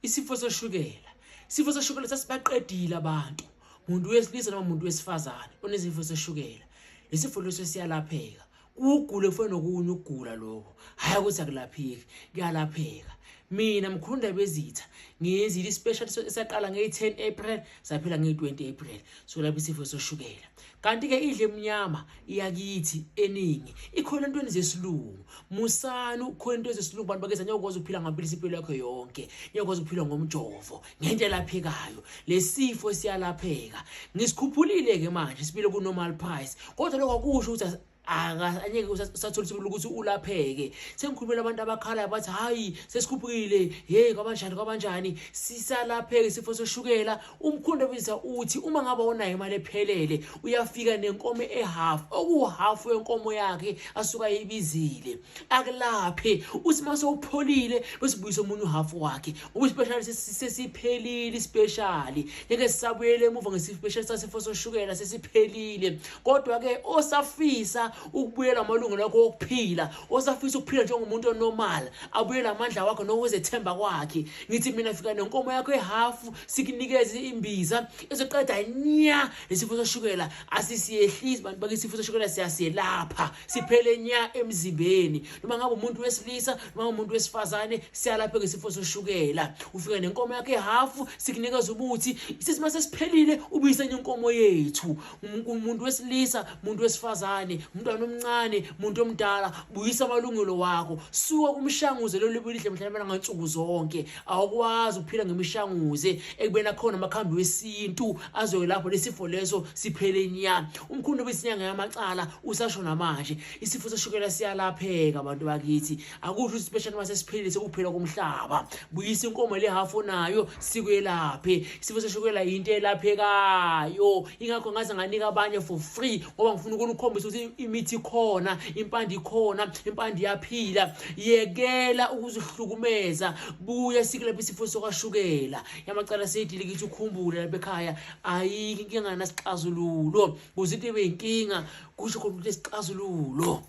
Isifo soshukela. Isifo soshukela sesibaqedile abantu. Muntu wesilisa noma umuntu wesifazane onesifo soshukela. Isifo leso siyalapheka. Kugule kufana nokunye ukugula lokho. Hhayi ukuthi akulapheki, kuyalapheka. Mina mkhulu Ndabezitha ngiyenzile i-special esaqala ngeyi-10 April saphela ngeyi-20 April sokulapha isifo soshukela. Kanti-ke idle emnyama iyakithi eningi ikhona entweni zesilungu. Musani ukukhona into zesilungu bantu bakithi, angeke ukwazi ukuphila ngamaphilisi impilo yakho yonke, ngeke ukwazi ukuphila ngomjovo ngento elaphekayo. Lesifo siyalapheka. Ngisikhuphulile-ke manje sibile ku-normal price, kodwa lokho akusho ukuthi angeke usathola isibili ukuthi ulapheke. Sengikhulumela abantu abakhalayo bathi hhayi sesikhuphukile, hey kwabanjani kwabanjani, sisalapheke isifo soshukela. Umkhundo obizisa uthi uma ngabe unayo imali ephelele uyafika nenkomo ehalf, okuhafu wenkomo yakhe asuka ayibizile akulaphe. Uthi uma sewupholile bese ubuyisa omunye uhafu wakhe, ngoba isipeshali sesiphelile. Isipeshali ngeke sisabuyele emuva ngesipeshali sasifo soshukela, sesiphelile. Kodwa-ke osafisa ukubuyela amalungelo akho okuphila, osafisa ukuphila njengomuntu onormal, abuyele amandla wakhe nokuzethemba kwakhe, ngithi mina fika nenkomo yakho ehafu, sikunikeze imbiza ezoqeda nya lesifo soshukela. Asisiyehlisi bantu bakhe isifo soshukela, siyasiyelapha siphele nya emzimbeni. Noma ngabe umuntu wesilisa noma umuntu wesifazane, siyalapheka isifo soshukela. Ufika nenkomo yakho ehafu, sikunikeza ubuthi, sithi uma sesiphelile ubuyise enye inkomo yethu. Umuntu wesilisa, umuntu wesifazane, umntwana omncane, umuntu omdala, buyisa amalungelo wakho. Suka kumshanguze lolu lihle mhlawumbe ngansuku zonke. Awukwazi ukuphila ngemishanguze ekubeni akhona amakhambi wesintu azoyelapha lesifo leso siphele nya. Umkhulu obisinyanga yamacala usasho namanje isifo soshukela siyalapheka abantu bakithi. Akusho ukuthi special uma sesiphelile sekuphela komhlaba. Buyisa inkomo le half onayo sikwelaphe. Isifo soshukela into elaphekayo, ingakho ngaze nganika abanye for free, ngoba ngifuna ukunikhombisa ukuthi imithi ikhona, impande ikhona, impande iyaphila. Yekela ukuzihlukumeza, buya sikulapha isifo sokashukela. Yamacala seyidile kithi, ukhumbule lapha ekhaya ayikho inkinga nasixazululo. Kuze into ibe inkinga kusho khona ukuthi isixazululo.